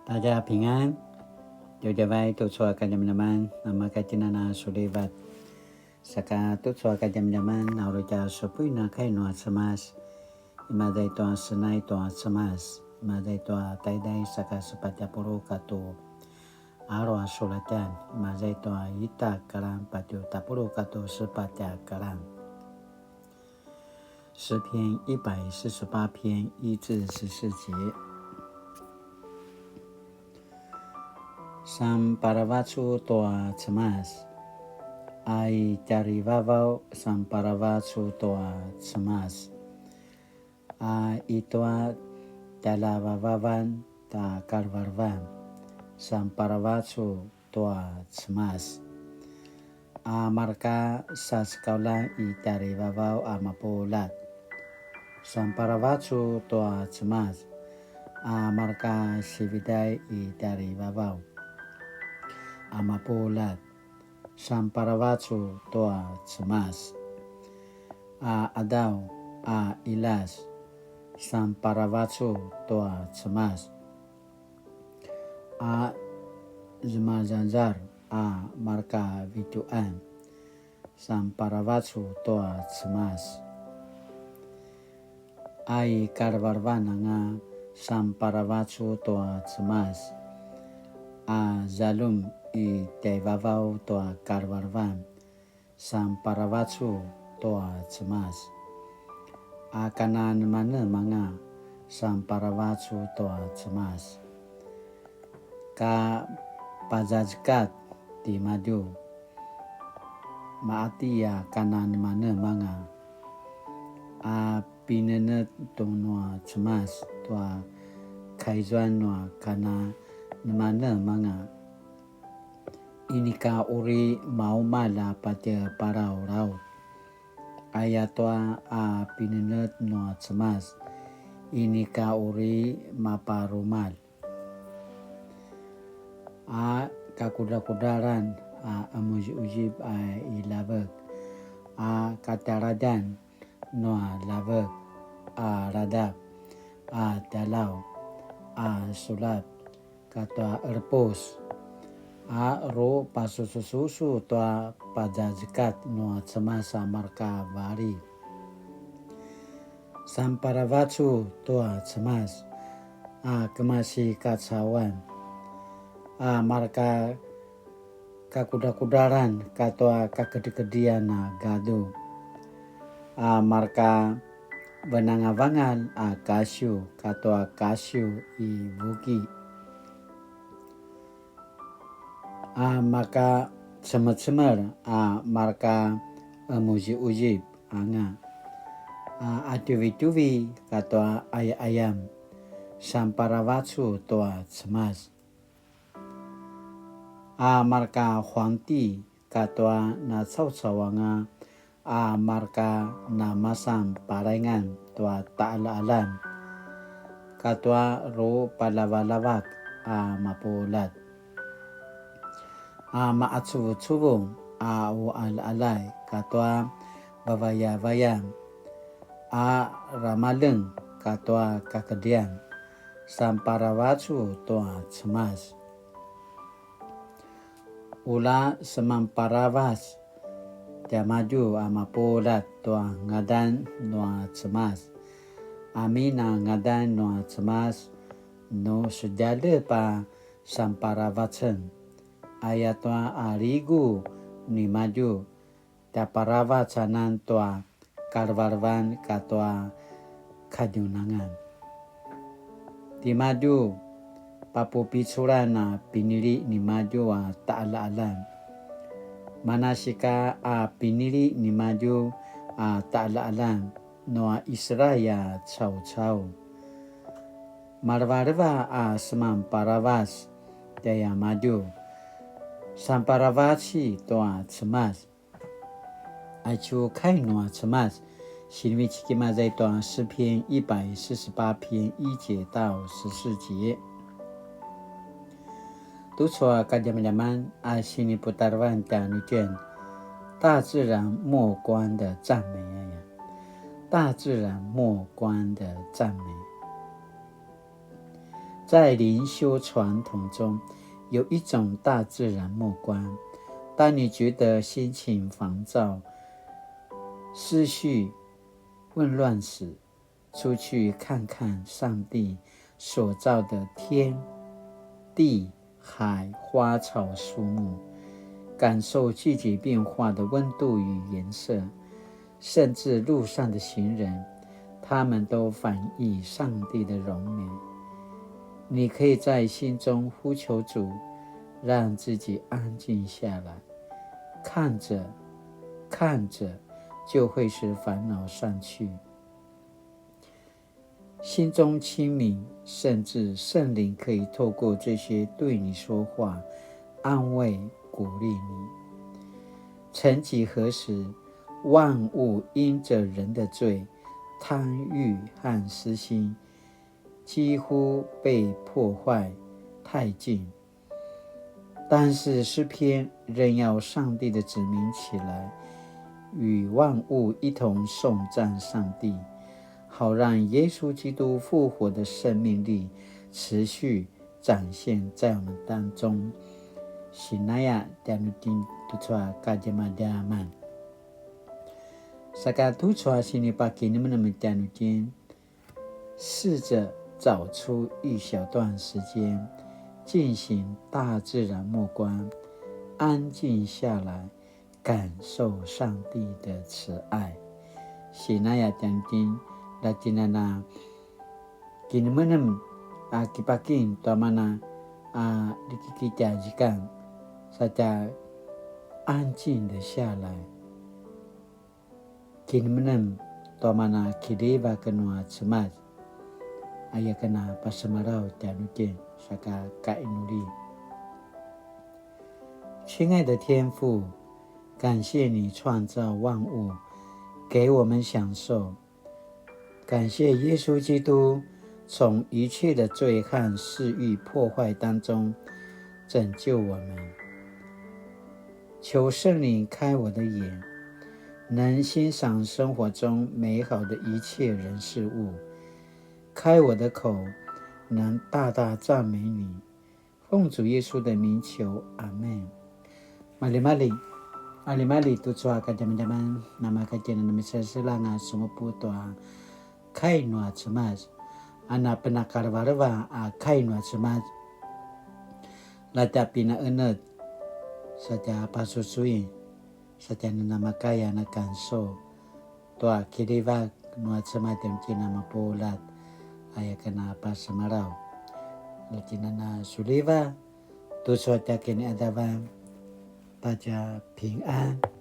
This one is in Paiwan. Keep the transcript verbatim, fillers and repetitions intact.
大家平安, djavadjavay tucu a kadjamadjaman, namakatjinana sulivat. Saka tucu a kadjamadjaman, na uri tja supuin a kai nua Cemas, imaza i tua Senai tua Cemas, imaza i tua taiday saka sepatj a puluq katua alu a sulatjan, imaza i tua ita kalan patje tapuluq katua sepatj a kalan. 诗篇一百四十八篇一至十四节。Samparavacu tua Cemas. A i tjarivavaw samparavacu tua Cemas. A i tua tjaljavavavan ta kalevelevan samparavacu tua Cemas. A marka sasekaulan i tjarivavaw a mapuljat samparavacu tua Cemas. A marka sividay i tjarivavaw a mapuljat samparavacu tua Cemas. A qadaw a qiljas samparavacu tua Cemas. A zemazazar a marka vitjuqan samparavacu tua Cemas. A i kalevelevan anga samparavacu tua Cemas. A zaljum i tjaivavaw tua kalevelevan samparavacu tua Cemas. A kananemanemanga samparavacu tua Cemas. Ka pazazekat timadju, maqati a kananemanemanga. A pinenetj nua Cemas tua kaizuan nua kananemanemanga. Inika uri maumalj a patje palalaut. Ayatua a pinenetj nua Cemas, inika uri maparumalj. A kakudrakudralan a qemuziquzip a i ljavek, a katjaladjan nua ljavek, a radap, a tjalaw, a sulap, katua qerepus, a ru pasusususu tua pazazekat nua Cemas a marka vali. Samparavacu tua Cemas a kemasi kacauan, a marka kakudrakudralan katua kakedrikedrian a gadu, a marka venangavangal a kasiw katua kasiw i vuki, a maka cemecemel a marka qemuziquzip anga, a qatjuvitjuvi katua qayaqayam, samparavacu tua Cemas. A marka huangti katua nacaucau anga, a marka namasan palaingan tua taqaljaqaljan, katua ru paljavaljavak a mapuljat, a maqacuvucuvung a uqaljaqaljay katua vavayavayan, a ramaljeng katua kakedrian, samparavacu tua Cemas. Ula semanparavac tiamadju a mapuljat tua ngadan nua Cemas. Amin a ngadan nua Cemas nu sedjalep a samparavacen, ayatua a ligu nimadju tjaparavac anan tua kalevelevan katua kadjunangan. Timadju papupiculan a pinili nimadju a taqaljaqaljan. Manasika a pinili nimadju a taqaljaqaljan nua Israil a caucau. Malevaleva a semanparavac tjaiamadju. Samparavaci tua Cemas. Aicu kai nua Cemas, sinivecik imaza i tua 诗篇一百四十八篇一节到十四节. Tucu a kadjamadjaman a siniputarevan tjanuitjen, 大自然默观的赞美 aya. 大自然默观的赞美.在灵修传统中，有一种大自然默观。当你觉得心情烦躁、思绪混乱时，出去看看上帝所造的天地、海、花草树木，感受季节变化的温度与颜色，甚至路上的行人，他们都反映上帝的荣美。你可以在心中呼求主，让自己安静下来，看着，看着，就会使烦恼散去。心中清明，甚至圣灵可以透过这些对你说话，安慰、鼓励你。曾几何时，万物因着人的罪、贪欲和私心，几乎被破坏殆尽。但是诗篇仍要上帝的子民起来，与万物一同颂赞上帝，好让耶稣基督复活的生命力持续展现在我们当中。Sinaya tjanuitjen tucu a kadjamadjaman. Saka tucu a sinipakinemenem tjanuitjen, 试着找出一小段时间进行大自然默观，安静下来，感受上帝的慈爱。Sinaya tjanuitjen, latinana kinemenem a kipakim tua mana a likikitja zikang, satja 安静的下来。 Kinemenem tua mana kiljivak nua Cemas, aya ken a pasemalaw tjanuitjen saka kainuli. 亲爱的天父，感谢你创造万物，给我们享受。感谢耶稣基督从一切的罪和私欲破坏当中拯救我们。求圣灵开我的眼，能欣赏生活中美好的一切人事物，开我的口，能大大赞美你。奉主耶稣的名求，阿们。Maljimalji, maljimalji tucu a kadjamadjaman, namakatjena namiseselanga semupu tua kai nua Cemas, a napenakalevaleva a kai nua Cemas. Latja pinaenec, satja pasusuin, satja nanamakaya na kanso, tua kiljivak nua Cemas tjanuitjen a mapuljat, aya ken a pasemalaw. Latjinana suliva, tucu a tja kiniadavan, 大家平安。